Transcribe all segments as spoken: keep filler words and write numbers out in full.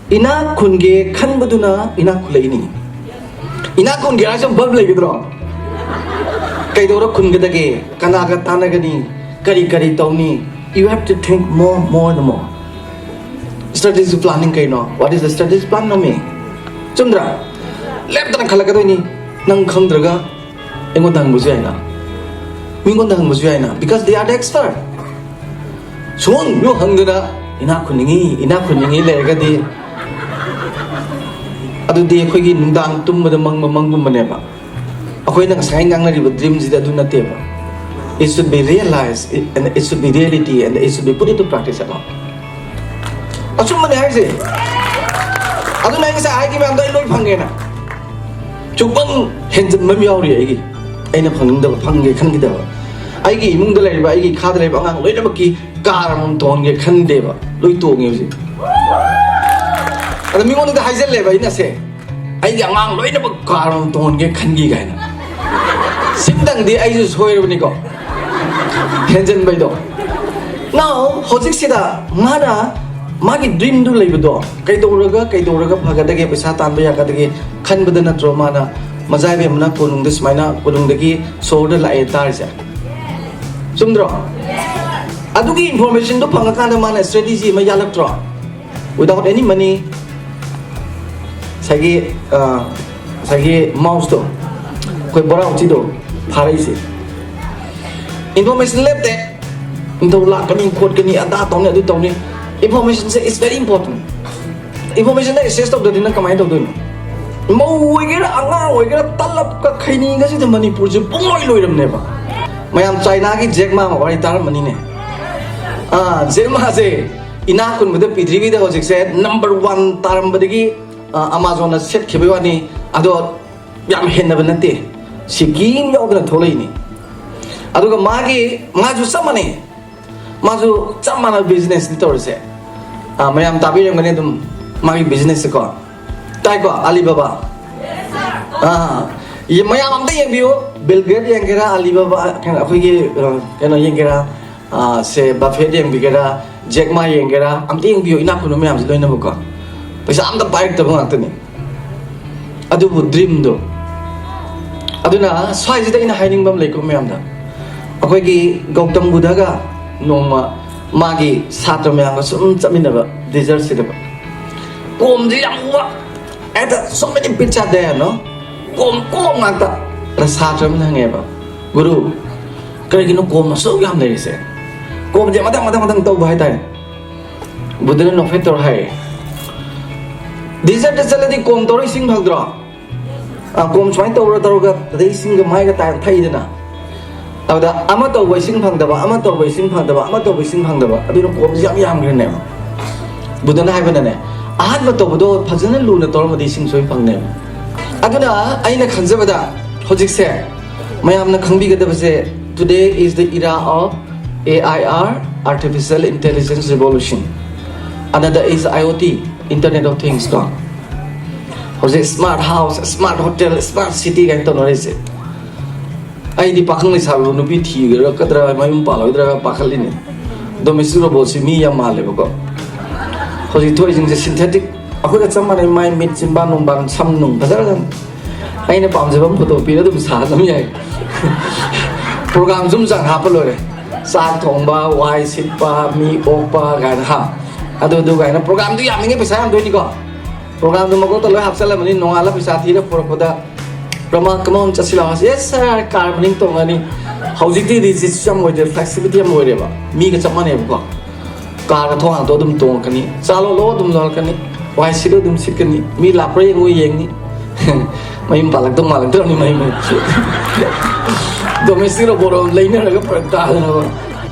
ꯏꯅꯥꯛ ꯈꯨꯟꯒꯦ ꯈꯟꯕꯗꯨꯅ ꯏꯅꯥꯛ ꯈꯨꯜꯂꯛꯏꯅꯤ꯫ ꯏꯅꯥꯛ ꯈꯨꯟꯒꯦ ꯍꯥꯏꯁꯦ ꯕꯜꯕ ꯂꯩꯒꯗ꯭ꯔꯣ? ꯀꯩꯗꯧꯔ ꯈꯨꯟꯒꯗꯒꯦ? ꯀꯅꯥꯒ ꯇꯥꯟꯅꯒꯅꯤ? ꯀꯔꯤ ꯀꯔꯤ ꯇꯧꯅꯤ? You have to think more, more and more. Strategic planning ꯀꯩꯅꯣ? What is the strategic plan ꯅꯣꯃꯤ? ꯆꯨꯝꯗ꯭ꯔꯥ? ꯂꯦꯞꯇꯅ ꯈꯜꯂꯛꯀꯗꯣꯏꯅꯤ꯫ ꯅꯪ ꯈꯪꯗ꯭ꯔꯒ ꯑꯩꯉꯣꯟꯗ ꯍꯪꯕꯁꯨ ꯌꯥꯏꯅ, ꯃꯤꯉꯣꯟꯗ ꯍꯪꯕꯁꯨ ꯌꯥꯏꯅ, because they are the expert. ꯁꯨꯝ ꯌꯨ ꯍꯪꯗꯅ ꯏꯅꯥꯛ ꯈꯨꯟꯅꯤꯡꯉꯤ, ꯏꯅꯥꯛ ꯈꯨꯟꯅꯤꯡꯉꯤ ꯂꯩꯔꯒꯗꯤ, ꯑꯗꯨꯗꯤ ꯑꯩꯈꯣꯏꯒꯤ ꯅꯨꯡꯗꯥꯡ ꯇꯨꯝꯕꯗ ꯃꯪꯕ ꯃꯪꯒꯨꯝꯕꯅꯦꯕ꯫ ꯑꯩꯈꯣꯏꯅ ꯉꯁꯥꯏ ꯉꯥꯡꯅꯔꯤꯕ ꯗ꯭ꯔꯤꯝꯁꯤꯗꯤ ꯑꯗꯨ ꯅꯠꯇꯦꯕ꯫ It should be realized and it should be reality and it should be put into practice ꯍꯥꯏꯕ꯫ ꯑꯆꯨꯝꯕꯅꯦ ꯍꯥꯏꯁꯦ꯫ ꯑꯗꯨꯅ ꯑꯩ ꯉꯁꯥꯏ ꯍꯥꯏꯈꯤ ꯃꯌꯥꯝꯗꯣ ꯑꯩ ꯂꯣꯏ ꯐꯪꯉꯦꯅ꯫ ꯆꯨꯞꯄꯪ ꯍꯦꯟꯖꯤꯟꯕ ꯑꯃ ꯌꯥꯎꯔꯤ ꯑꯩꯒꯤ꯫ ꯑꯩꯅ ꯐꯪꯅꯤꯡꯗꯕ, ꯐꯪꯒꯦ ꯈꯟꯈꯤꯗꯕ꯫ ꯑꯩꯒꯤ ꯏꯃꯨꯡꯗ ꯂꯩꯔꯤꯕ, ꯑꯩꯒꯤ ꯏꯈꯥꯗ ꯂꯩꯔꯤꯕ ꯑꯉꯥꯡ ꯂꯣꯏꯅꯃꯛꯀꯤ ꯀꯥꯔ ꯑꯃꯃꯝ ꯇꯣꯡꯍꯟꯒꯦ ꯈꯟꯗꯦꯕ꯫ ꯂꯣꯏ ꯇꯣꯡꯉꯦ ꯍꯧꯖꯤꯛ꯫ ꯑꯗ ꯃꯤꯉꯣꯟꯗ ꯍꯥꯏꯖꯜꯂꯦꯕ ꯑꯩꯅ ꯁꯦ, "ꯑꯩꯒꯤ ꯑꯉꯥꯡ ꯂꯣꯏꯅꯃꯛ ꯀꯥꯔ ꯑꯃꯃꯝ ꯇꯣꯡꯍꯟꯒꯦ ꯈꯟꯈꯤ" ꯀꯥꯏꯅ꯫ ꯁꯤꯝꯇꯪꯗꯤ ꯑꯩꯁꯨ ꯁꯣꯏꯔꯕꯅꯤꯀꯣ꯫ ꯍꯦꯟꯖꯟꯕꯩꯗꯣ꯫ Now, ꯍꯧꯖꯤꯛꯁꯤꯗ ꯃꯥꯅ ꯃꯥꯒꯤ ꯗ꯭ꯔꯤꯝꯗꯨ ꯂꯩꯕꯗꯣ, ꯀꯩꯗꯧꯔꯒ, ꯀꯩꯗꯧꯔꯒ ꯐꯒꯗꯒꯦ, ꯄꯩꯁꯥ ꯇꯥꯟꯕ ꯌꯥꯒꯗꯒꯦ ꯈꯟꯕꯗ ꯅꯠꯇ꯭ꯔꯣ ꯃꯥꯅ ꯃꯖꯥꯏꯕꯦꯝꯃꯅ ꯀꯣꯅꯨꯡꯗ ꯁꯨꯃꯥꯏꯅ, ꯀꯣꯅꯨꯡꯗꯒꯤ ꯁꯣꯍꯣꯔꯗ ꯂꯥꯛꯑꯦ ꯇꯥꯔꯤꯁꯦ? ꯆꯨꯝꯗ꯭ꯔꯣ? ꯑꯗꯨꯒꯤ ꯏꯟꯐꯣꯔꯃꯦꯁꯟꯗꯣ ꯐꯪꯉꯀꯥꯟꯗ ꯃꯥꯅ ꯁ꯭ꯇ꯭ꯔꯦꯇꯦꯖꯤ ꯑꯃ ꯌꯥꯜꯂꯛꯇ꯭ꯔꯣ? Without any money, ꯉꯁꯥꯏꯒꯤ, ꯑ, ꯉꯁꯥꯏꯒꯤ ꯃꯥꯎꯁꯇꯣ, ꯑꯩꯈꯣꯏ ꯕꯣꯔꯥ ꯎꯆꯤꯗꯣ ꯐꯥꯔꯛꯏꯁꯦ꯫ ꯏꯟꯐꯣꯔꯃꯦꯁꯟ ꯂꯦꯞꯇꯦ꯫ ꯅꯤꯡꯊꯧ ꯂꯥꯛꯀꯅꯤ, ꯈꯣꯠꯀꯅꯤ, ꯑꯗꯥ ꯇꯧꯅꯤ, ꯑꯗꯨ ꯇꯧꯅꯤ꯫ Information say is very important. Information ꯅ ꯑꯦꯛꯁꯦꯁ ꯇꯧꯗ꯭ꯔꯗꯤ ꯅꯪ ꯀꯃꯥꯏꯅ ꯇꯧꯗꯣꯏꯅꯣ? ꯃꯧ ꯑꯣꯏꯒꯦꯔꯥ, ꯑꯉꯥꯡ ꯑꯣꯏꯒꯦꯔꯥ, ꯇꯂꯞꯀ ꯈꯩꯅꯤꯒꯁꯤꯗ ꯃꯅꯤꯄꯨꯔꯁꯦ ꯄꯨꯡꯂꯣꯏ ꯂꯣꯏꯔꯝꯅꯦꯕ꯫ ꯃꯌꯥꯝ ꯆꯥꯏꯅꯥꯒꯤ ꯖꯦꯛ ꯃꯥ ꯋꯥꯔꯤ ꯇꯥꯔꯝꯃꯅꯤꯅꯦ꯫ ꯑꯥ, ꯖꯦꯛ ꯃꯥꯁꯦ ꯏꯅꯥꯛ ꯈꯨꯟꯕꯗ ꯄ꯭ꯔꯤꯊꯤꯕꯤꯗ ꯍꯧꯖꯤꯛꯁꯦ ꯅꯝꯕꯔ ꯋꯥꯟ ꯇꯥꯔꯝꯕꯗꯒꯤ, ꯑꯥ, ꯑꯃꯥꯖꯣꯟꯅ ꯁꯦꯠꯈꯤꯕꯩ ꯋꯥꯅꯤ꯫ ꯑꯗꯣ ꯌꯥꯝ ꯍꯦꯟꯅꯕ ꯅꯠꯇꯦ, ꯁꯤꯀꯤ ꯑꯃ ꯌꯥꯎꯗꯅ ꯊꯣꯛꯂꯛꯏꯅꯤ꯫ ꯑꯗꯨꯒ ꯃꯥꯒꯤ, ꯃꯥꯁꯨ ꯆꯞ ꯃꯥꯟꯅꯩ꯫ ꯃꯥꯁꯨ ꯆꯞ ꯃꯥꯟꯅꯕ ꯕꯤꯖꯤꯅꯦꯁꯅꯤ ꯇꯧꯔꯤꯁꯦ꯫ ꯑꯥ, ꯃꯌꯥꯝ ꯇꯥꯕꯤꯔꯝꯒꯅꯤ ꯑꯗꯨꯝ ꯃꯥꯒꯤ ꯕꯤꯖꯤꯅꯦꯁꯁꯦꯀꯣ꯫ ꯇꯥꯏꯀꯣ, ꯑꯂꯤꯕꯥꯕꯥ? ꯑꯥ, ꯌꯦ-, ꯃꯌꯥꯝ ꯑꯝꯇ ꯌꯦꯡꯕꯤꯌꯨ꯫ ꯕꯤꯜ ꯒꯦꯠ ꯌꯦꯡꯒꯦꯔꯥ, ꯑꯂꯤꯕꯥꯕꯥ, ꯀꯩꯅꯣ, ꯑꯩꯈꯣꯏꯒꯤ, ꯑ, ꯀꯩꯅꯣ ꯌꯦꯡꯒꯦꯔꯥ, ꯑ, ꯁꯦ ꯕꯐꯦꯠ ꯌꯦꯡꯕꯤꯒꯦꯔꯥ, ꯖꯦꯛ ꯃꯥ ꯌꯦꯡꯒꯦꯔꯥ, ꯑꯝꯇ ꯌꯦꯡꯕꯤꯌꯨ, ꯏꯅꯥꯛ ꯈꯨꯟꯕ ꯃꯌꯥꯝꯁꯦ ꯂꯣꯏꯅꯃꯛꯀꯣ꯫ ꯄꯩꯁꯥ ꯑꯝꯇ ꯄꯥꯏꯔꯛꯇꯕ ꯉꯥꯛꯇꯅꯤ꯫ ꯑꯗꯨꯕꯨ ꯗ꯭ꯔꯤꯝꯗꯣ꯫ ꯑꯗꯨꯅ ꯁ꯭ꯋꯥꯏꯁꯤꯗ ꯑꯩꯅ ꯍꯥꯏꯅꯤꯡꯕ ꯑꯃ ꯂꯩꯀꯣ ꯃꯌꯥꯝꯗ, ꯑꯩꯈꯣꯏꯒꯤ ꯒꯧꯇꯝ ꯕꯨꯙꯒ ꯅꯣꯡꯃ ꯃꯥꯒꯤ ꯁꯥꯇ꯭ꯔ ꯃꯌꯥꯝꯒ ꯁꯨꯝ ꯆꯠꯃꯤꯟꯅꯕ ꯗꯦꯖꯔꯠꯁꯤꯗꯀꯣ, ꯀꯣꯝꯁꯦ ꯌꯥꯝ ꯎꯕ꯫ ꯍꯦꯛꯇ so many people are there, no? ꯀꯣꯝ ꯀꯣꯝ ꯉꯥꯛꯇ꯫ ꯑꯗ ꯁꯥꯇ꯭ꯔ ꯑꯃꯅ ꯍꯪꯉꯦꯕ, "ꯒꯨꯔꯨ, ꯀꯔꯤꯒꯤꯅꯣ ꯀꯣꯝ ꯑꯁꯨꯛ ꯌꯥꯝ ꯂꯩꯔꯤꯁꯦ?" ꯀꯣꯝꯁꯦ ꯃꯊꯪ ꯃꯊꯪ ꯃꯊꯪ ꯇꯧꯕ ꯍꯥꯏꯇꯥꯔꯦ꯫ ꯕꯨꯙꯅ ꯅꯣꯛꯐꯦꯠ ꯇꯧꯔ ꯍꯥꯏꯌꯦ, "ꯗꯦꯖꯔꯠꯇ ꯆꯠꯂꯗꯤ ꯀꯣꯝ ꯇꯧꯔ ꯏꯁꯤꯡ ꯐꯪꯗ꯭ꯔꯣ? ꯑ, ꯀꯣꯝ ꯁꯨꯃꯥꯏꯅ ꯇꯧꯔ ꯇꯧꯔꯒ ꯑꯗꯩ ꯏꯁꯤꯡꯒ ꯃꯥꯏꯒ ꯇꯥꯏꯅ ꯊꯛꯏꯗꯅ꯫ ꯑꯗꯨꯗ ꯑꯃ ꯇꯧꯕ ꯏꯁꯤꯡ ꯐꯪꯗꯕ, ꯑꯃ ꯇꯧꯕ ꯏꯁꯤꯡ ꯐꯪꯗꯕ, ꯑꯃ ꯇꯧꯕ ꯏꯁꯤꯡ ꯐꯪꯗꯕ, ꯑꯗꯨꯅ ꯀꯣꯝꯁꯦ ꯌꯥꯝ ꯌꯥꯝꯈ꯭ꯔꯦꯅꯦꯕ"꯫ ꯕꯨꯙꯅ ꯍꯥꯏꯕꯅꯅꯦ, ꯑꯍꯥꯟꯕ ꯇꯧꯕꯗꯣ ꯐꯖꯅ ꯂꯨꯅ ꯇꯧꯔꯝꯃꯗꯤ ꯏꯁꯤꯡ ꯁꯣꯏ ꯐꯪꯅꯦꯕ꯫ ꯑꯗꯨꯅ ꯑꯩꯅ ꯈꯟꯖꯕꯗ ꯍꯧꯖꯤꯛꯁꯦ ꯃꯌꯥꯝꯅ ꯈꯪꯕꯤꯒꯗꯕꯁꯦ, today is the era of A I R, Artificial Intelligence Revolution. Another is I O T, Internet of Things ꯀꯣ꯫ ꯍꯧꯖꯤꯛ smart house, smart hotel, smart city ꯀꯥꯏꯅ ꯇꯧꯅꯔꯤꯁꯦ꯫ ꯑꯩꯗꯤ ꯄꯥꯈꯪ ꯂꯩꯁꯥꯕꯤꯕꯨ ꯅꯨꯄꯤ ꯊꯤꯒꯗ꯭ꯔꯥ ꯃꯌꯨꯝ ꯄꯥꯜꯂꯣꯏꯗ꯭ꯔꯥ ꯄꯥꯈꯠꯂꯤꯅꯦ꯫ Domestic robotꯁꯤ ꯃꯤ ꯌꯥꯝ ꯃꯥꯜꯂꯦꯕꯀꯣ꯫ ꯍꯧꯖꯤꯛ ꯊꯣꯛꯏꯁꯤꯡꯁꯦ synthetic, ꯑꯩꯈꯣꯏꯒ ꯆꯞ ꯃꯥꯟꯅꯩ, ꯃꯥꯏ ꯃꯤꯠ, ꯆꯤꯟꯕꯥꯟ, ꯅꯨꯡꯕꯥꯟ, ꯁꯝ ꯅꯨꯡ ꯐꯖꯔꯒ꯫ ꯑꯩꯅ ꯄꯥꯝꯖꯕ ꯑꯃ photo ꯄꯤꯔ ꯑꯗꯨꯝ ꯁꯥꯍꯜꯂꯝ ꯌꯥꯏ꯫ Program ꯁꯨꯝ ꯆꯪ ꯍꯥꯞꯄ ꯂꯣꯏꯔꯦ꯫ ꯆꯥꯛ ꯊꯣꯡꯕ, ꯋꯥꯏ ꯁꯤꯠꯄ, ꯃꯤ ꯑꯣꯛꯄ ꯀꯥꯏꯅ ꯍꯥ꯫ ꯑꯗꯨ ꯑꯗꯨ ꯀꯥꯏꯅ programꯗꯨ ꯌꯥꯝꯃꯤꯉꯩ ꯄꯩꯁꯥ ꯌꯥꯝꯗꯣꯏꯅꯤꯀꯣ꯫ Programꯗꯨ ꯃꯀꯣꯛꯇ ꯂꯣꯏ ꯍꯥꯞꯆꯜꯂꯝꯃꯅꯤ, ꯅꯣꯡꯉꯥꯜꯂ ꯄꯩꯁꯥ ꯊꯤꯔ ꯄꯨꯔꯛꯄꯗ, "ꯕ꯭ꯔꯍꯃ, come on, ꯆꯠꯁꯤ ꯂꯥꯛꯑꯣ"꯫ "Yes sir", car ꯃꯅꯤꯡ ꯇꯣꯡꯉꯅꯤ꯫ ꯍꯧꯖꯤꯛꯇꯤ resistꯁꯨ ꯌꯥꯝ ꯑꯣꯏꯗ꯭ꯔꯦ, flexibility ꯌꯥꯝ ꯑꯣꯏꯔꯦꯕ, ꯃꯤꯒ ꯆꯞ ꯃꯥꯟꯅꯩꯕꯀꯣ꯫ Carꯒ ꯊꯣꯡ ꯍꯥꯡꯗꯣꯛꯑ ꯑꯗꯨꯝ ꯇꯣꯡꯉꯛꯀꯅꯤ, ꯆꯥ ꯂꯣꯜꯂꯣ ꯑꯗꯨꯝ ꯂꯣꯜꯂꯛꯀꯅꯤ, ꯋꯥꯏ ꯁꯤꯠꯂꯣ ꯑꯗꯨꯝ ꯁꯤꯠꯀꯅꯤ, ꯃꯤ ꯂꯥꯛꯄ꯭ꯔꯥ ꯌꯦꯡꯉꯣ ꯌꯦꯡꯅꯤ꯫ ꯃꯌꯨꯝ ꯄꯥꯜꯂꯛꯇꯧ ꯃꯥꯜꯂꯛꯇ꯭ꯔꯕꯅꯤ ꯃꯌꯨꯝ꯫ Domestic robot ꯑꯃ ꯂꯩꯅꯔꯒ ꯐꯔꯛ ꯇꯥꯗꯅꯕ꯫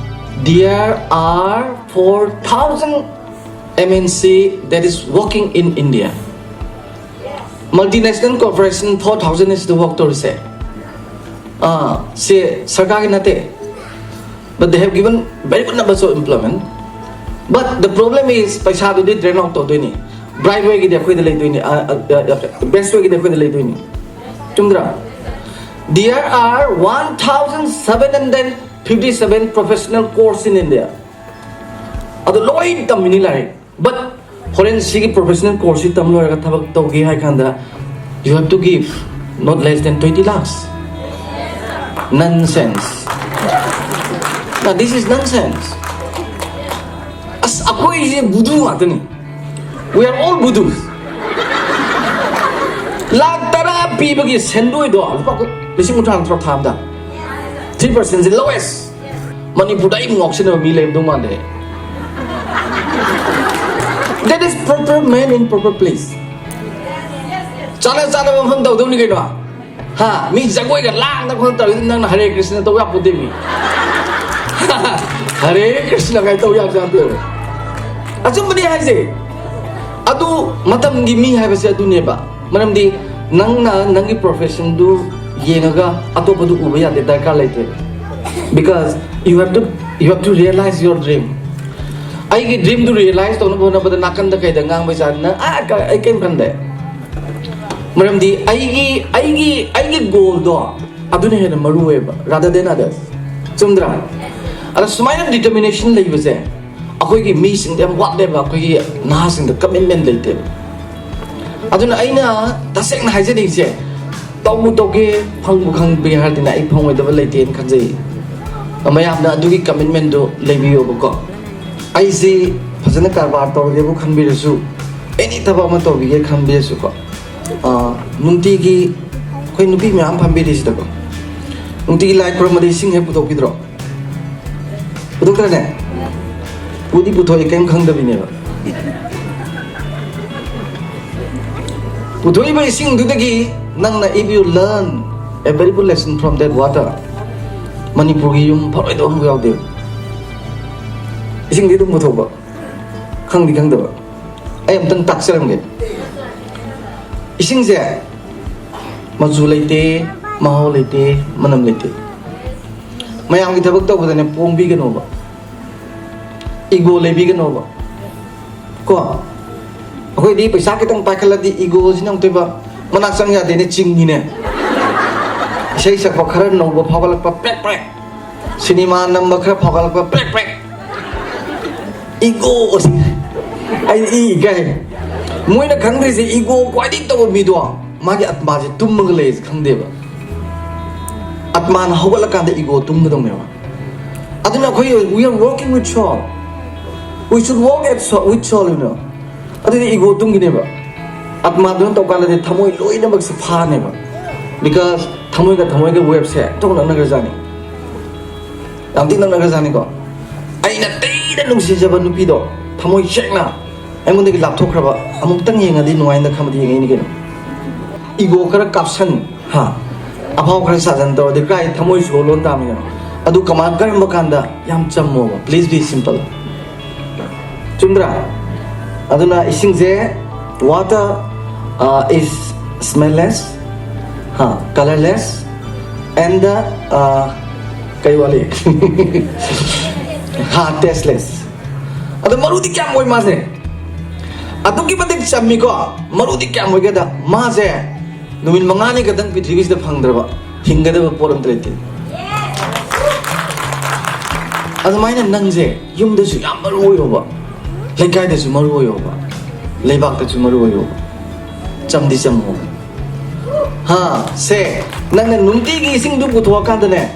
There are four thousand M N C that is working in India. Multinational corporation four thousand is the work ꯇꯧꯔꯤꯁꯦ꯫ ꯑꯥ, ꯁꯤ ꯁꯔꯀꯥꯔꯒꯤ ꯅꯠꯇꯦ꯫ But they have given very good numbers of employment. But the problem is, ꯄꯩꯁꯥꯗꯨꯗꯤ drain out ꯇꯧꯗꯣꯏꯅꯤ꯫ Bright wayꯒꯤꯗꯤ ꯑꯩꯈꯣꯏꯗ ꯂꯩꯗꯣꯏꯅꯤ, best wayꯒꯤꯗꯤ ꯑꯩꯈꯣꯏꯗ ꯂꯩꯗꯣꯏꯅꯤ꯫ ꯆꯨꯝꯗ꯭ꯔꯥ? There are one thousand seven hundred fifty seven professional course in India. ꯑꯗꯨ ꯂꯣꯏ ꯇꯝꯃꯤꯅꯤ ꯂꯥꯏꯔꯤꯛ꯫ But ꯍꯣꯔꯦꯟ ꯁꯤꯒꯤ professional course ꯁꯤ ꯇꯝ ꯂꯣꯏꯔꯒ ꯊꯕꯛ ꯇꯧꯒꯦ ꯍꯥꯏ ꯀꯥꯟꯗ, you have to give not less than twenty lakhs. Nonsense. Now, this is nonsense. ꯑꯁ, ꯑꯩꯈꯣꯏꯁꯦ ꯕꯨꯗꯨ ꯉꯥꯛꯇꯅꯤ. We are all ꯕꯨꯗꯨ. ꯂꯥꯛ ꯇꯔꯥ ꯄꯤꯕꯒꯤ ꯁꯦꯟꯗꯣꯏꯗꯣ ꯂꯨꯄꯥ ꯂꯤꯁꯤꯡ ꯀꯨꯟꯊ꯭ꯔꯥ ꯅꯠꯇ꯭ꯔꯣ ꯊꯥ ꯑꯃꯗ? Three percent ꯁꯦ lowest. ꯃꯅꯤꯄꯨꯔꯗ ꯑꯩ ꯉꯥꯎꯁꯤꯟꯅꯕ ꯃꯤ ꯂꯩꯔꯝꯗꯧ ꯃꯥꯟꯗꯦ꯫ That is proper man in proper place. ꯆꯥꯅ ꯆꯥꯅꯕ ꯃꯐꯝ ꯇꯧꯗꯧꯅꯤ ꯀꯩꯅꯣ꯫ ꯍꯥ, ꯃꯤ ꯖꯒꯣꯏꯒ ꯂꯥꯡꯗ ꯈꯣꯠꯇ ꯇꯧꯔꯤꯗꯨ ꯅꯪꯅ ꯍꯔꯦ ꯀ꯭ꯔꯤꯁꯅ ꯇꯧ ꯌꯥꯄꯣꯠꯇꯦ ꯃꯤ꯫ ꯍꯔꯦ ꯀ꯭ꯔꯤꯁꯅ ꯀꯥꯏ ꯇꯧ ꯌꯥꯕ ꯖꯥꯠ ꯅꯠꯇꯦ꯫ ꯑꯆꯨꯝꯕꯅꯤ ꯍꯥꯏꯁꯦ꯫ ꯑꯗꯨ ꯃꯇꯝꯒꯤ ꯃꯤ ꯍꯥꯏꯕꯁꯦ ꯑꯗꯨꯅꯦꯕ꯫ ꯃꯔꯝꯗꯤ ꯅꯪꯅ ꯅꯪꯒꯤ profession ꯗꯨ ꯌꯦꯡꯉꯒ ꯑꯇꯣꯞꯄꯗꯨ ꯎꯕ ꯌꯥꯗꯦ, ꯗꯔꯀꯥꯔ ꯂꯩꯇꯦ꯫ Because you have to, you have to realize your dream. ꯑꯩꯒꯤ dream ꯗꯨ realize ꯇꯧꯅꯕ ꯍꯣꯠꯅꯕꯗ ꯅꯥꯀꯟꯗ ꯀꯩꯗ ꯉꯥꯡꯕꯩ ꯆꯥꯗꯅ, ꯑꯥ, ꯀ-, ꯑꯩ ꯀꯩꯝ ꯈꯟꯗꯦ꯫ ꯃꯔꯝꯗꯤ ꯑꯩꯒꯤ, ꯑꯩꯒꯤ, ꯑꯩꯒꯤ goal ꯗꯣ ꯑꯗꯨꯅ ꯍꯦꯟꯅ ꯃꯔꯨ ꯑꯣꯏꯌꯦꯕ, rather than others. ꯆꯨꯝꯗ꯭ꯔꯥ? ꯑꯗ ꯁꯨꯃꯥꯏꯅ determination ꯂꯩꯕꯁꯦ ꯑꯩꯈꯣꯏꯒꯤ ꯃꯤꯁꯤꯡꯗ ꯌꯥꯝ ꯋꯥꯠꯂꯦꯕ, ꯑꯩꯈꯣꯏꯒꯤ ꯅꯍꯥꯁꯤꯡꯗ commitment ꯂꯩꯇꯦꯕ꯫ ꯑꯗꯨꯅ ꯑꯩꯅ ꯇꯁꯦꯡꯅ ꯍꯥꯏꯖꯅꯤꯡꯉꯤꯁꯦ, ꯇꯧꯕꯨ ꯇꯧꯒꯦ, ꯐꯪꯕꯨ ꯈꯪꯕꯤ ꯍꯥꯏꯔꯗꯤꯅꯦ, ꯑꯩ ꯐꯪꯉꯣꯏꯗꯕ ꯂꯩꯇꯦꯅ ꯈꯟꯖꯩ꯫ ꯃꯌꯥꯝꯅ ꯑꯗꯨꯒꯤ commitment ꯗꯨ ꯂꯩꯕꯤꯌꯣꯕꯀꯣ꯫ ꯑꯩꯁꯤ ꯐꯖꯅ ꯀꯔꯕꯥꯔ ꯇꯧꯔꯒꯦꯕꯨ ꯈꯟꯕꯤꯔꯁꯨ, any ꯊꯕꯛ ꯑꯃ ꯇꯧꯕꯤꯒꯦ ꯈꯟꯕꯤꯔꯁꯨꯀꯣ, ꯑꯥ, ꯅꯨꯡꯇꯤꯒꯤ ꯑꯩꯈꯣꯏ ꯅꯨꯄꯤ ꯃꯌꯥꯝ ꯐꯝꯕꯤꯔꯤꯁꯤꯗꯀꯣ, ꯅꯨꯡꯇꯤꯒꯤ ꯂꯥꯏ ꯈꯨꯔꯨꯝꯕꯗ ꯏꯁꯤꯡ ꯍꯦꯛ ꯄꯨꯊꯣꯛꯄꯤꯗ꯭ꯔꯣ? ꯄꯨꯊꯣꯛꯇ꯭ꯔꯅꯦ? ꯄꯨꯗꯤ ꯄꯨꯊꯣꯛꯏ, ꯀꯔꯤꯝ ꯈꯪꯗꯕꯤꯅꯦꯕ꯫ ꯄꯨꯊꯣꯛꯏꯕ ꯏꯁꯤꯡꯗꯨꯗꯒꯤ ꯅꯪꯅ, if you learn a very good lesson from that water, ꯃꯅꯤꯄꯨꯔꯒꯤ ꯌꯨꯝ ꯐꯔꯣꯏꯗꯕ ꯑꯃꯐꯥꯎ ꯌꯥꯎꯗꯦ꯫ ꯏꯁꯤꯡꯗꯤ ꯑꯗꯨꯝ ꯄꯨꯊꯣꯛꯄ, ꯈꯪꯗꯤ ꯈꯪꯗꯕ꯫ ꯑꯩ ꯑꯝꯇꯪ ꯇꯥꯛꯆꯔꯝꯒꯦ꯫ ꯏꯁꯤꯡꯁꯦ ꯃꯆꯨ ꯂꯩꯇꯦ, ꯃꯍꯥꯎ ꯂꯩꯇꯦ, ꯃꯅꯝ ꯂꯩꯇꯦ꯫ ꯃꯌꯥꯝꯒꯤ ꯊꯕꯛ ꯇꯧꯕꯗꯅꯦ ꯄꯣꯡꯕꯤꯒꯅꯣꯕ, ego ꯂꯩꯕꯤꯒꯅꯣꯕ꯫ ꯀꯣ, ꯑꯩꯈꯣꯏꯗꯤ ꯄꯩꯁꯥ ꯈꯤꯇꯪ ꯄꯥꯏꯈꯠꯂꯗꯤ ego ꯁꯤꯅ ꯑꯃꯨꯛꯇꯣꯏꯕ, ꯃꯅꯥꯛ ꯆꯪ ꯌꯥꯗꯦꯅꯦ, ꯆꯤꯡꯉꯤꯅꯦ꯫ ꯏꯁꯩ ꯁꯛꯄ ꯈꯔ ꯅꯧꯕ ꯐꯥꯎꯒꯠꯂꯛꯄ, ꯄ꯭ꯔꯦꯛ ꯄ꯭ꯔꯦꯛ꯫ ꯁꯤꯅꯦꯃꯥ ꯅꯝꯕ ꯈꯔ ꯐꯥꯎꯒꯠꯂꯛꯄ, ꯄ꯭ꯔꯦꯛ ꯄ꯭ꯔꯦꯛ꯫ Ego ꯁꯤ꯫ ꯑꯩ ꯏ ꯏꯀꯥꯏ꯫ ꯃꯣꯏꯅ ꯈꯪꯗ꯭ꯔꯤꯁꯦ, ꯏꯒꯣ ꯈ꯭ꯋꯥꯏꯗꯒꯤ ꯇꯧꯕ ꯃꯤꯗꯣ ꯃꯥꯒꯤ ꯑꯠꯃꯥꯁꯦ ꯇꯨꯝꯃꯒ ꯂꯩꯁꯦ ꯈꯪꯗꯦꯕ꯫ ꯑꯠꯃꯥꯅ ꯍꯧꯒꯠꯂꯀꯥꯟꯗ ꯏꯒꯣ ꯇꯨꯝꯒꯗꯧꯅꯦꯕ꯫ ꯑꯗꯨꯅ ꯑꯩꯈꯣꯏ, we are working with soul, we should work at soul, with soul, you know. ꯑꯗꯨꯗꯤ ꯏꯒꯣ ꯇꯨꯝꯒꯤꯅꯦꯕ꯫ ꯑꯠꯃꯥꯗꯨꯅ ꯇꯧꯀꯥꯟꯗꯗꯤ ꯊꯃꯣꯏ ꯂꯣꯏꯅꯃꯛꯁꯦ ꯐꯥꯅꯦꯕ꯫ Because ꯊꯃꯣꯏꯒ ꯊꯃꯣꯏꯒ ꯋꯦꯞꯁꯦ ꯊꯣꯛ ꯅꯛꯅꯈ꯭ꯔꯖꯥꯠꯅꯤ꯫ ꯌꯥꯝ ꯊꯤ ꯅꯛꯅꯈ꯭ꯔꯖꯥꯠꯅꯤꯀꯣ꯫ ꯑꯩꯅ ꯊꯤꯅ ꯅꯨꯡꯁꯤꯖꯕ ꯅꯨꯄꯤꯗꯣ ꯊꯃꯣꯏ ꯁꯦꯡꯅ ꯑꯩꯉꯣꯟꯗꯒꯤ ꯂꯥꯞꯊꯣꯛꯈ꯭ꯔꯕ, ꯑꯃꯨꯛꯇꯪ ꯌꯦꯡꯉꯗꯤ ꯅꯨꯡꯉꯥꯏꯅ ꯈꯟꯕꯗꯤ ꯌꯦꯡꯉꯛꯏꯅꯤ ꯀꯩꯅꯣ꯫ ꯏꯒꯣ ꯈꯔ ꯀꯥꯞꯁꯟ, ꯍꯥ, ꯑꯐꯥꯎ ꯈꯔ ꯁꯥꯖꯟ ꯇꯧꯔꯗꯤ ꯀꯥꯏ ꯊꯃꯣꯏ ꯁꯣꯛ ꯂꯣꯟ ꯇꯥꯃꯤꯅꯣ? ꯑꯗꯨ ꯀꯃꯥꯏ, ꯀꯔꯝꯕ ꯀꯥꯟꯗ? ꯌꯥꯝ ꯆꯝꯃꯣꯕ, please be simple. ꯆꯨꯝꯗ꯭ꯔꯥ? ꯑꯗꯨꯅ ꯏꯁꯤꯡꯁꯦ, water, uh, is smellless, ꯍꯥ, colorless, and, uh, ꯀꯩ ꯋꯥꯠꯂꯤ? ꯍꯥ, tasteless. ꯑꯗꯣ ꯃꯔꯨꯗꯤ ꯀꯌꯥꯝ ꯑꯣꯏ ꯃꯥꯁꯦ? ꯑꯗꯨꯛꯀꯤ ꯃꯇꯤꯛ ꯆꯝꯃꯤꯀꯣ꯫ ꯃꯔꯨꯗꯤ ꯀꯌꯥꯝ ꯑꯣꯏꯒꯦꯗ, ꯃꯥꯁꯦ ꯅꯨꯃꯤꯠ ꯃꯉꯥꯅꯤ ꯈꯛꯇꯪ ꯄ꯭ꯔꯤꯊꯤꯕꯤꯁꯤꯗ ꯐꯪꯗ꯭ꯔꯕ ꯍꯤꯡꯒꯗꯕ ꯄꯣꯠ ꯑꯝꯇ ꯂꯩꯇꯦ꯫ ꯑꯗꯨꯃꯥꯏꯅ ꯅꯪꯁꯦ ꯌꯨꯝꯗꯁꯨ ꯌꯥꯝ ꯃꯔꯨ ꯑꯣꯏꯌꯣꯕ, ꯂꯩꯀꯥꯏꯗꯁꯨ ꯃꯔꯨ ꯑꯣꯏꯌꯣꯕ, ꯂꯩꯕꯥꯛꯇꯁꯨ ꯃꯔꯨ ꯑꯣꯏꯌꯣꯕ꯫ ꯆꯝꯗꯤ ꯆꯝꯃꯣ꯫ ꯍꯥ, ꯁꯦ, ꯅꯪꯅ ꯅꯨꯡꯇꯤꯒꯤ ꯏꯁꯤꯡꯗꯨ ꯄꯨꯊꯣꯛꯑꯀꯥꯟꯗꯅꯦ,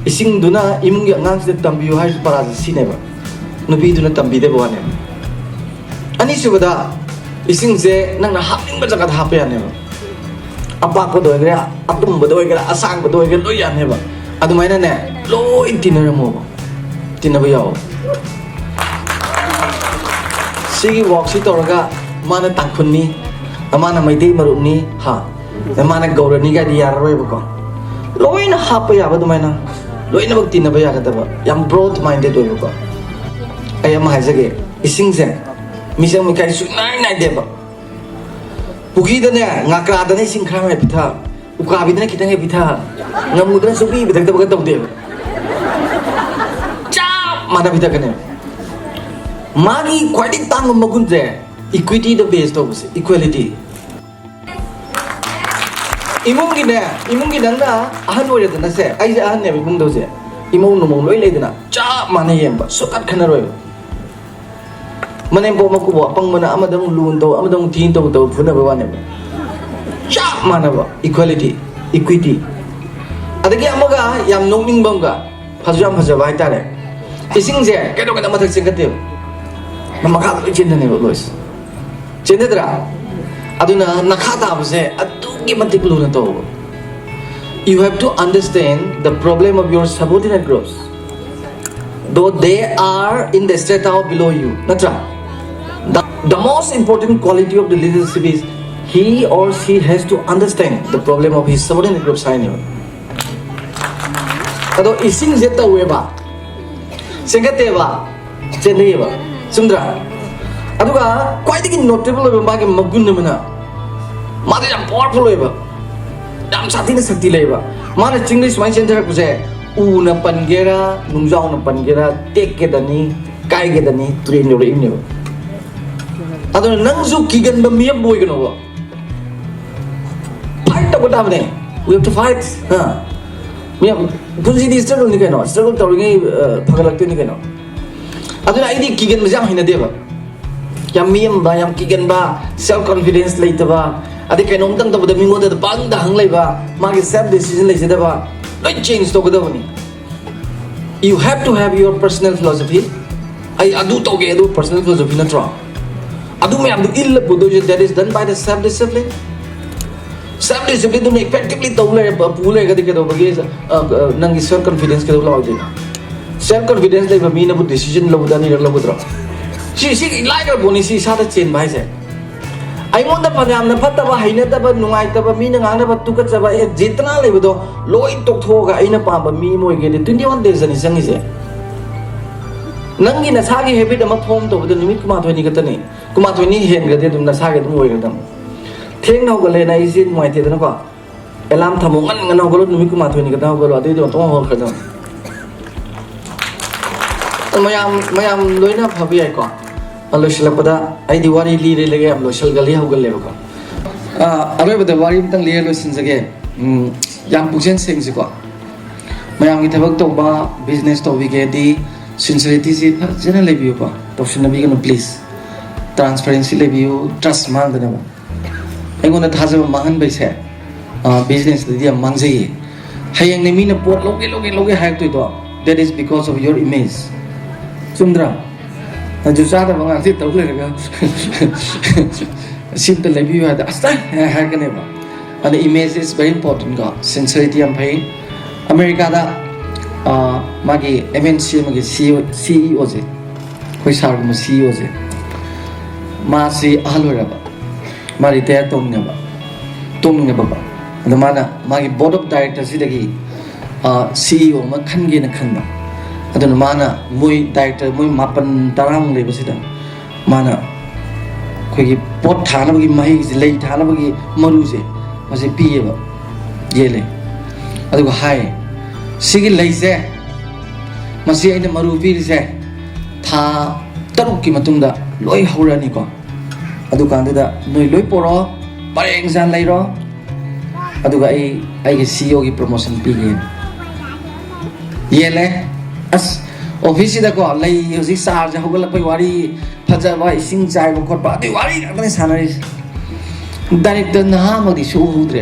ꯏꯁꯤꯡꯗꯨꯅ ꯏꯃꯨꯡꯒꯤ ꯑꯉꯥꯡꯁꯤꯗ ꯇꯝꯕꯤꯌꯨ ꯍꯥꯏꯔꯤꯁꯤ ꯄꯔꯥꯁꯦ ꯁꯤꯅꯦꯕ꯫ ꯅꯨꯄꯤꯗꯨꯅ ꯇꯝꯕꯤꯗꯕ ꯋꯥꯅꯦꯕ꯫ ꯑꯅꯤꯁꯨꯕꯗ, ꯏꯁꯤꯡꯁꯦ ꯅꯪꯅ ꯍꯥꯞꯅꯤꯡꯕ ꯖꯒꯥꯗ ꯍꯥꯞꯄ ꯌꯥꯅꯦꯕ꯫ ꯑꯄꯥꯛꯄꯗ ꯑꯣꯏꯒꯦꯔꯥ, ꯑꯇꯨꯝꯕꯗ ꯑꯣꯏꯒꯦꯔꯥ, ꯑꯁꯥꯡꯕꯗ ꯑꯣꯏꯒꯦꯔꯥ, ꯂꯣꯏ ꯌꯥꯅꯦꯕ꯫ ꯑꯗꯨꯃꯥꯏꯅꯅꯦ, ꯂꯣꯏ ꯇꯤꯟꯅꯔꯝꯃꯣꯕ꯫ ꯇꯤꯟꯅꯕ ꯌꯥꯎ꯫ ꯁꯤꯒꯤ ꯋꯥꯛꯁꯤ ꯇꯧꯔꯒ ꯃꯥꯅ ꯇꯥꯡꯈꯨꯜꯅꯤ, ꯃꯥꯅ ꯃꯩꯇꯩ ꯃꯔꯨꯞꯅꯤ, ꯍꯥ, ꯃꯥꯅ ꯒꯧꯔꯅꯤ ꯀꯥꯏꯗꯤ ꯌꯥꯔꯔꯣꯏꯕꯀꯣ꯫ ꯂꯣꯏꯅ ꯍꯥꯞꯄ ꯌꯥꯕ ꯑꯗꯨꯃꯥꯏꯅ, ꯂꯣꯏꯅꯃꯛ ꯇꯤꯟꯅꯕ ꯌꯥꯒꯗꯕ, ꯌꯥꯝ broad minded ꯑꯣꯏꯕꯀꯣ꯫ ꯑꯩ ꯑꯃ ꯍꯥꯏꯖꯒꯦ, ꯏꯁꯤꯡꯁꯦ ꯃꯤꯆꯪ ꯃꯤꯈꯥꯏ ꯁꯨꯡꯅꯥꯏ ꯅꯥꯏꯗꯦꯕ꯫ ꯄꯨꯈ꯭ꯔꯤꯗꯅꯦ, ꯉꯥꯀ꯭ꯔꯥꯗꯅ ꯏꯁꯤꯡ ꯈꯔ ꯍꯦꯛ ꯄꯤꯊꯛ, ꯎꯀꯥꯕꯤꯗꯅ ꯈꯤꯇꯪ ꯍꯦꯛ ꯄꯤꯊꯛ, ꯉꯥꯃꯨꯗꯅ ꯁꯨꯡꯄꯤ ꯄꯤꯊꯛꯇꯕꯒ ꯇꯧꯗꯦꯕ꯫ ꯆꯞ ꯃꯥꯟꯅ ꯄꯤꯊꯛꯀꯅꯦꯕ꯫ ꯃꯥꯒꯤ ꯈ꯭ꯋꯥꯏꯗꯒꯤ ꯇꯥꯡꯕ ꯃꯒꯨꯟꯁꯦ equity ꯗ base ꯇꯧꯕꯁꯦ, equality꯫ ꯏꯃꯨꯡꯒꯤꯅꯦ, ꯏꯃꯨꯡꯒꯤ ꯅꯪꯅ ꯑꯍꯟ ꯑꯣꯏꯔꯦꯗꯅ ꯁꯦ, ꯑꯩꯁꯦ ꯑꯍꯟꯅꯦꯕ ꯏꯃꯨꯡꯗ ꯍꯧꯖꯤꯛ꯫ ꯏꯃꯧ ꯅꯨꯃꯧ ꯂꯣꯏ ꯂꯩꯗꯅ, ꯆꯞ ꯃꯥꯟꯅ ꯌꯦꯡꯕ, ꯁꯨꯡꯈꯠ ꯈꯟꯅꯔꯣꯏꯕ꯫ ꯃꯅꯦꯝꯄꯣꯛ ꯃꯀꯨꯕꯣꯛ ꯑꯄꯪꯕꯅ ꯑꯃꯗ ꯑꯃꯨꯛ ꯂꯨꯅ ꯇꯧ, ꯑꯃꯗ ꯑꯃꯨꯛ ꯊꯤꯅ ꯇꯧ, ꯇꯧ ꯐꯨꯅꯕ ꯋꯥꯅꯦꯕ꯫ ꯆꯞ ꯃꯥꯟꯅꯕ equality, equity꯫ ꯑꯗꯒꯤ ꯑꯃꯒ ꯌꯥꯝ ꯅꯣꯛꯅꯤꯡꯕ ꯑꯃꯒ, ꯐꯖꯁꯨ ꯌꯥꯝ ꯐꯖꯕ ꯍꯥꯏꯇꯥꯔꯦ, ꯏꯁꯤꯡꯁꯦ ꯀꯩꯗꯧꯀꯩꯗ ꯃꯊꯛ ꯆꯦꯟꯈꯠꯇꯦꯕ, ꯃꯈꯥ ꯂꯣꯏ ꯆꯦꯟꯊꯅꯦꯕ ꯂꯣꯏꯁꯦ꯫ ꯆꯦꯟꯊꯗ꯭ꯔꯥ? ꯑꯗꯨꯅ ꯅꯈꯥ ꯇꯥꯕꯁꯦ ꯑꯗꯨꯛꯀꯤ ꯃꯇꯤꯛ ꯂꯨꯅ ꯇꯧꯕ꯫ You have to understand the problem of your subordinate groups, though they are in the strata below you, ꯅꯠꯇ꯭ꯔꯥ? The, the most important quality of the leadership is he or she has to understand the problem of his subordinate groups ꯍꯥꯏꯅꯦꯕ꯫ ꯑꯗꯣ ꯏꯁꯤꯡꯁꯦ ꯇꯧꯋꯦꯕ, ꯆꯦꯟꯈꯠꯇꯦꯕ, ꯆꯦꯟꯊꯩꯌꯦꯕ, ꯆꯨꯝꯗ꯭ꯔꯥ? ꯑꯗꯨꯒ ꯈ꯭ꯋꯥꯏꯗꯒꯤ notable ꯑꯣꯏꯕ ꯃꯥꯒꯤ ꯃꯒꯨꯟ ꯑꯃꯅ, ꯃꯥꯗꯤ ꯌꯥꯝ powerful ꯑꯣꯏꯕ, ꯌꯥꯝ ꯁꯥꯊꯤꯅ ꯁꯛꯇꯤ ꯂꯩꯕ꯫ ꯃꯥꯅ ꯆꯤꯡꯗꯩ ꯁꯨꯃꯥꯏꯅ ꯆꯦꯟꯊꯔꯛꯄꯁꯦ, ꯎꯅ ꯄꯟꯒꯦꯔꯥ, ꯅꯨꯡꯖꯥꯎꯅ ꯄꯟꯒꯦꯔꯥ, ꯇꯦꯛꯀꯦꯗꯅꯤ, ꯀꯥꯏꯒꯦꯗꯅꯤ, ꯇꯨꯔꯦꯟ ꯌꯧꯔꯛꯏꯅꯦꯕ꯫ ꯑꯗꯨꯅ ꯅꯪꯁꯨ ꯀꯤꯒꯟꯕ ꯃꯤ ꯑꯃ ꯑꯣꯏꯒꯅꯣꯕ꯫ Fight ꯇꯧꯕ ꯇꯥꯕꯅꯦ꯫ We have to fight. ꯍꯥ? ꯃꯤ ꯌꯥꯝ, ꯄꯨꯟꯁꯤꯗꯤ struggle ꯅꯤ ꯀꯩꯅꯣ꯫ Struggle ꯇꯧꯔꯤꯉꯩ, ꯑ, ꯐꯒꯠꯂꯛꯇꯣꯏꯅꯤ ꯀꯩꯅꯣ꯫ ꯑꯗꯨꯅ ꯑꯩꯗꯤ ꯀꯤꯒꯟꯕꯁꯦ ꯌꯥꯝ ꯍꯩꯅꯗꯦꯕ꯫ ꯌꯥꯝ ꯃꯤꯌꯦꯝꯕ, ꯌꯥꯝ ꯀꯤꯒꯟꯕ, self confidence ꯂꯩꯇꯕ, ꯑꯗꯩ ꯀꯩꯅꯣꯝꯇꯪ ꯇꯧꯕꯗ ꯃꯤꯉꯣꯟꯗ ꯄꯪꯗ ꯍꯪ ꯂꯩꯕ, ꯃꯥꯒꯤ self decision ꯂꯩꯖꯗꯕ, ꯂꯣꯏ change ꯇꯧꯒꯗꯕꯅꯤ꯫ You have to have your personal philosophy. ꯑꯩ ꯑꯗꯨ ꯇꯧꯒꯦ, ꯑꯗꯨ personal philosophy ꯅꯠꯇ꯭ꯔꯣ? ꯑꯗꯨ ꯃꯌꯥꯝꯗꯨ ꯏꯜꯂ ꯄꯨꯗꯣꯏꯁꯦ, that is done by the self discipline. Self discipline ꯗꯨꯅ effectively ꯇꯧ ꯂꯩꯔ, ꯄꯨ ꯂꯩꯔꯒꯗꯤ ꯀꯩꯗꯧꯕꯒꯤ, ꯑ, ꯑ, ꯅꯪꯒꯤ self confidence ꯀꯩꯗꯧ ꯂꯥꯛꯑꯣꯏꯗꯣꯏꯅꯣ? Self confidence ꯂꯩꯕ ꯃꯤꯅꯕꯨ decision ꯂꯧꯕꯗ ꯑꯅꯤꯔꯛ ꯂꯧꯒꯗ꯭ꯔꯣ? ꯁꯤ, ꯁꯤ ꯏꯂꯥꯏ ꯂꯥꯏꯕ ꯄꯣꯠꯅꯤ, ꯁꯤ ꯏꯁꯥꯗ ꯆꯦꯟꯕ ꯍꯥꯏꯁꯦ꯫ ꯑꯩꯉꯣꯟꯗ ꯐꯅꯌꯥꯝꯅ ꯐꯠꯇꯕ, ꯍꯩꯅꯗꯕ, ꯅꯨꯡꯉꯥꯏꯇꯕ, ꯃꯤꯅ ꯉꯥꯡꯅꯕ ꯇꯨꯀꯠꯆꯕ, ꯑꯦ, ꯖꯤꯇꯅꯥ ꯂꯩꯕꯗꯣ ꯂꯣꯏ ꯇꯣꯛꯊꯣꯛꯑꯒ ꯑꯩꯅ ꯄꯥꯝꯕ ꯃꯤ ꯑꯃ ꯑꯣꯏꯒꯦꯗꯤ twenty one days ꯑꯅꯤ ꯆꯪꯉꯤꯁꯦ꯫ ꯅꯪꯒꯤ ꯅꯁꯥꯒꯤ habit ꯑꯃ form ꯇꯧꯕꯗ ꯅꯨꯃꯤꯠ ꯀꯨꯟꯃꯥꯊꯣꯏꯅꯤ ꯈꯛꯇꯅꯤ꯫ ꯀꯨꯟꯃꯥꯊꯣꯏꯅꯤ ꯍꯦꯟꯈ꯭ꯔꯗꯤ ꯑꯗꯨꯝ ꯅꯁꯥꯒꯤ ꯑꯗꯨꯝ ꯑꯣꯏꯒꯗꯕꯅꯤ꯫ ꯊꯦꯡꯅ ꯍꯧꯒꯠꯂꯦꯅ ꯑꯩꯁꯦ ꯅꯨꯡꯉꯥꯏꯇꯦꯗꯅꯀꯣ꯫ Alarm ꯊꯝꯃꯣ, ꯉꯟ ꯉꯟꯅ ꯍꯧꯒꯠꯂꯣ, ꯅꯨꯃꯤꯠ ꯀꯨꯟꯃꯥꯊꯣꯏꯅꯤ ꯈꯛꯇꯪ ꯍꯧꯒꯠꯂꯣ, ꯑꯗꯨꯏꯗꯤ ꯃꯇꯣꯝ ꯍꯧꯒꯠꯈ꯭ꯔꯗꯕꯅꯤ꯫ ꯃꯌꯥꯝ, ꯃꯌꯥꯝ ꯂꯣꯏꯅ ꯐꯕ ꯌꯥꯏꯀꯣ꯫ ꯑ, ꯂꯣꯏꯁꯤꯜꯂꯛꯄꯗ ꯑꯩꯗꯤ ꯋꯥꯔꯤ ꯂꯤꯔꯦ ꯂꯩꯔꯦ ꯌꯥꯝ ꯂꯣꯏꯁꯤꯜꯒꯜꯂꯤ ꯍꯧꯒꯜꯂꯦꯕꯀꯣ꯫ ꯑ, ꯑꯔꯣꯏꯕꯗ ꯋꯥꯔꯤ ꯑꯃꯇꯪ ꯂꯤꯔ ꯂꯣꯏꯁꯤꯟꯖꯒꯦ꯫ ꯎꯝ, ꯌꯥꯝ ꯄꯨꯛꯆꯦꯜ ꯁꯦꯡꯁꯤꯀꯣ꯫ ꯃꯌꯥꯝꯒꯤ ꯊꯕꯛ ꯇꯧꯕ, business ꯇꯧꯕꯤꯒꯦꯗꯤ sincerity ꯁꯤ ꯐꯖꯅ ꯂꯩꯕꯤꯌꯨꯀꯣ꯫ ꯇꯧꯁꯤꯟꯅꯕꯤꯒꯅꯨ please. Transparency ꯂꯩꯕꯤꯌꯨ, trust ꯃꯥꯡꯗꯅꯕ꯫ ꯑꯩꯉꯣꯟꯗ ꯊꯥꯖꯕ ꯃꯥꯡꯍꯟꯕꯩꯁꯦ ꯕꯤꯖꯤꯅꯦꯁꯇꯗꯤ ꯌꯥꯝ ꯃꯥꯡꯖꯩꯌꯦ꯫ ꯍꯌꯦꯡꯅꯦ ꯃꯤꯅ ꯄꯣꯠ ꯂꯧꯒꯦ ꯂꯧꯒꯦ ꯂꯧꯒꯦ ꯍꯥꯏꯔꯛꯇꯣꯏꯗꯣ, that is because of your image. ꯆꯨꯝꯗ꯭ꯔꯥ? ꯅꯪꯁꯨ ꯆꯥꯗꯕ ꯉꯥꯛꯇ ꯇꯧ ꯂꯩꯔꯒ ꯁꯤ ꯑꯝꯇ ꯂꯩꯕꯤꯌꯨ ꯍꯥꯏꯗ ꯑꯁ ꯍꯥꯏꯔꯛꯀꯅꯦꯕ꯫ ꯑꯗ image is very important ꯀꯣ, sincerity ꯌꯥꯝ ꯐꯩ꯫ ꯑꯃꯦꯔꯤꯀꯥꯗ ꯃꯥꯒꯤ ꯑꯦꯝ ꯑꯦꯟ ꯁꯤ ꯑꯃꯒꯤ ꯁꯤ ꯏ ꯑꯣꯁꯦ, ꯑꯩꯈꯣꯏ ꯁꯥꯔꯒꯨꯝꯕ ꯁꯤ ꯏ ꯑꯣꯁꯦ, ꯃꯥꯁꯤ ꯑꯍꯜ ꯑꯣꯏꯔꯕ, ꯃꯥ ꯔꯤꯇꯥꯌꯔ ꯇꯧꯅꯤꯡꯉꯕ ꯇꯣꯛꯅꯤꯡꯉꯕꯀꯣ꯫ ꯑꯗꯣ ꯃꯥꯅ ꯃꯥꯒꯤ ꯕꯣꯔꯗ ꯑꯣꯐ ꯗꯥꯏꯔꯦꯛꯇꯔꯁꯤꯗꯒꯤ ꯁꯤ ꯏ ꯑꯣ ꯑꯃ ꯈꯟꯒꯦꯅ ꯈꯟꯕ꯫ ꯑꯗꯨꯅ ꯃꯥꯅ ꯃꯣꯏ ꯗꯥꯏꯔꯦꯛꯇꯔ ꯃꯣꯏ ꯃꯥꯄꯟ ꯇꯔꯥꯃꯨꯛ ꯂꯩꯕꯁꯤꯗ ꯃꯥꯅ ꯑꯩꯈꯣꯏꯒꯤ ꯄꯣꯠ ꯊꯥꯅꯕꯒꯤ ꯃꯍꯩꯁꯦ, ꯂꯩ ꯊꯥꯅꯕꯒꯤ ꯃꯔꯨꯁꯦ, ꯃꯁꯤ ꯄꯤꯌꯦꯕ, ꯌꯦꯜꯂꯦ꯫ ꯑꯗꯨꯒ ꯍꯥꯏ, "ꯁꯤꯒꯤ ꯂꯩꯁꯦ, ꯃꯁꯤ ꯑꯩꯅ ꯃꯔꯨ ꯄꯤꯔꯤꯁꯦ ꯊꯥ ꯇꯔꯨꯛꯀꯤ ꯃꯇꯨꯡꯗ ꯂꯣꯏ ꯍꯧꯔꯛꯑꯅꯤꯀꯣ꯫ ꯑꯗꯨꯀꯥꯟꯗꯨꯗ ꯅꯣꯏ ꯂꯣꯏ ꯄꯣꯔꯛꯑꯣ, ꯄꯔꯦꯡ ꯁꯥꯟ ꯂꯩꯔꯣ, ꯑꯗꯨꯒ ꯑꯩ ꯑꯩꯒꯤ ꯁꯤ ꯏ ꯑꯣꯒꯤ ꯄ꯭ꯔꯣꯃꯣꯁꯟ ꯄꯤꯒꯦ꯫" ꯌꯦꯜꯂꯦ꯫ ꯑꯁ, ꯑꯣꯐꯤꯁꯁꯤꯗꯀꯣ ꯂꯩ ꯍꯧꯖꯤꯛ ꯆꯥꯔꯁꯦ ꯍꯧꯒꯠꯂꯛꯄꯩ ꯋꯥꯔꯤ, ꯐꯖꯕ, ꯏꯁꯤꯡ ꯆꯥꯏꯕ ꯈꯣꯠꯄ, ꯑꯗꯨꯏ ꯋꯥꯔꯤ ꯉꯥꯛꯇꯅꯦ ꯁꯥꯟꯅꯔꯤꯁꯦ꯫ ꯗꯥꯏꯔꯦꯛꯇꯔ ꯅꯍꯥ ꯑꯃꯗꯤ ꯁꯨꯛꯎ ꯎꯍꯧꯗ꯭ꯔꯦ꯫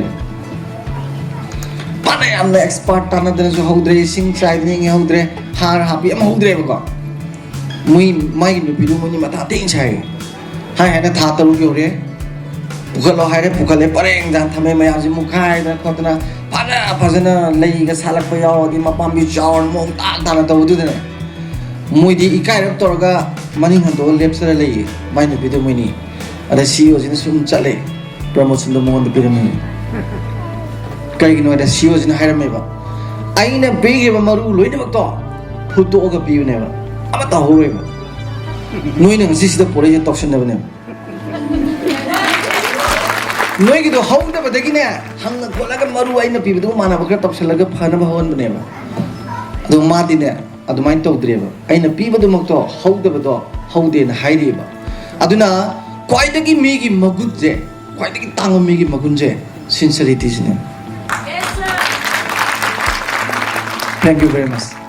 ꯐꯅ ꯌꯥꯝꯅ ꯑꯦꯛꯁꯄꯥꯔꯠ ꯇꯥꯟꯅꯗꯅꯁꯨ ꯍꯧꯗ꯭ꯔꯦ, ꯏꯁꯤꯡ ꯆꯥꯏꯕꯅꯤ ꯍꯧꯗ꯭ꯔꯦ, ꯍꯥꯔ ꯍꯥꯞꯄꯤ ꯑꯃ ꯍꯧꯗ꯭ꯔꯦꯕꯀꯣ꯫ ꯃꯣꯏ ꯃꯥꯒꯤ ꯅꯨꯄꯤꯗꯨ ꯃꯣꯏꯅꯤ ꯃꯊꯥ ꯊꯤꯅ ꯁꯥꯏ꯫ ꯍꯥꯏ ꯍꯥꯏꯅ ꯊꯥ ꯇꯔꯨꯛ ꯌꯧꯔꯦ, ꯄꯨꯈꯠꯂꯣ ꯍꯥꯏꯔꯦ, ꯄꯨꯈꯠꯂꯦ, ꯄꯔꯦꯡ ꯁꯥꯟ ꯊꯝꯃꯦ, ꯃꯌꯥꯝꯁꯦ ꯃꯨꯛꯈꯥꯏꯗꯅ ꯈꯣꯠꯇꯅ ꯐꯖ ꯐꯖꯅ ꯂꯩꯒ ꯁꯥꯠꯂꯛꯄ ꯌꯥꯎꯔꯗꯤ ꯃꯄꯥꯝꯕꯤ ꯆꯥꯎꯔ ꯃꯑꯣꯡ ꯇꯥ ꯇꯥꯅ ꯇꯧꯕꯗꯨꯗꯅꯦ꯫ ꯃꯣꯏꯗꯤ ꯏꯀꯥꯏꯔꯞ ꯇꯧꯔꯒ ꯃꯅꯤꯡ ꯍꯟꯗꯣꯛꯑ ꯂꯦꯞꯆꯔ ꯂꯩꯌꯦ, ꯃꯥꯏ ꯅꯨꯄꯤꯗꯨ ꯃꯣꯏꯅꯤ꯫ ꯑꯗ ꯁꯤ ꯏ ꯑꯣꯁꯤꯅ ꯁꯨꯝ ꯆꯠꯂꯦ, ꯄ꯭ꯔꯃꯣꯁꯟꯗꯣ ꯃꯉꯣꯟꯗ ꯄꯤꯔꯝꯃꯦ꯫ ꯀꯩꯒꯤꯅꯣ ꯍꯥꯏꯗ ꯁꯤ ꯏ ꯑꯣꯁꯤꯅ ꯍꯥꯏꯔꯝꯃꯦꯕ, "ꯑꯩꯅ ꯄꯤꯈ꯭ꯔꯤꯕ ꯃꯔꯨ ꯂꯣꯏꯅꯃꯛꯇꯣ ꯍꯨꯠꯇꯣꯛꯑꯒ ꯄꯤꯕꯅꯦꯕ, ꯑꯃꯠꯇ ꯍꯧꯔꯣꯏꯕ꯫ ꯅꯣꯏꯅ ꯉꯁꯤꯁꯤꯗ ꯄꯣꯔꯛꯏꯁꯦ ꯇꯧꯁꯟꯅꯕꯅꯦꯕ꯫ ꯅꯣꯏꯒꯤꯗꯣ ꯍꯧꯗꯕꯗꯒꯤꯅꯦ, ꯍꯪꯉ ꯈꯣꯠꯂꯒ ꯃꯔꯨ ꯑꯩꯅ ꯄꯤꯕꯗꯨꯒ ꯃꯥꯟꯅꯕ ꯈꯔ ꯇꯧꯁꯜꯂꯒ ꯐꯅꯕ ꯍꯧꯍꯟꯕꯅꯦꯕ꯫ ꯑꯗꯣ ꯃꯥꯗꯤꯅꯦ, ꯑꯗꯨꯃꯥꯏꯅ ꯇꯧꯗ꯭ꯔꯦꯕ꯫ ꯑꯩꯅ ꯄꯤꯕꯗꯨꯃꯛꯇꯣ ꯍꯧꯗꯕꯗꯣ ꯍꯧꯗꯦꯅ ꯍꯥꯏꯔꯤꯑꯕ꯫ ꯑꯗꯨꯅ ꯈ꯭ꯋꯥꯏꯗꯒꯤ ꯃꯤꯒꯤ ꯃꯒꯨꯟꯁꯦ, ꯈ꯭ꯋꯥꯏꯗꯒꯤ ꯇꯥꯡꯕ ꯃꯤꯒꯤ ꯃꯒꯨꯟꯁꯦ sincerity ꯁꯤꯅꯦ꯫ Thank you very much꯫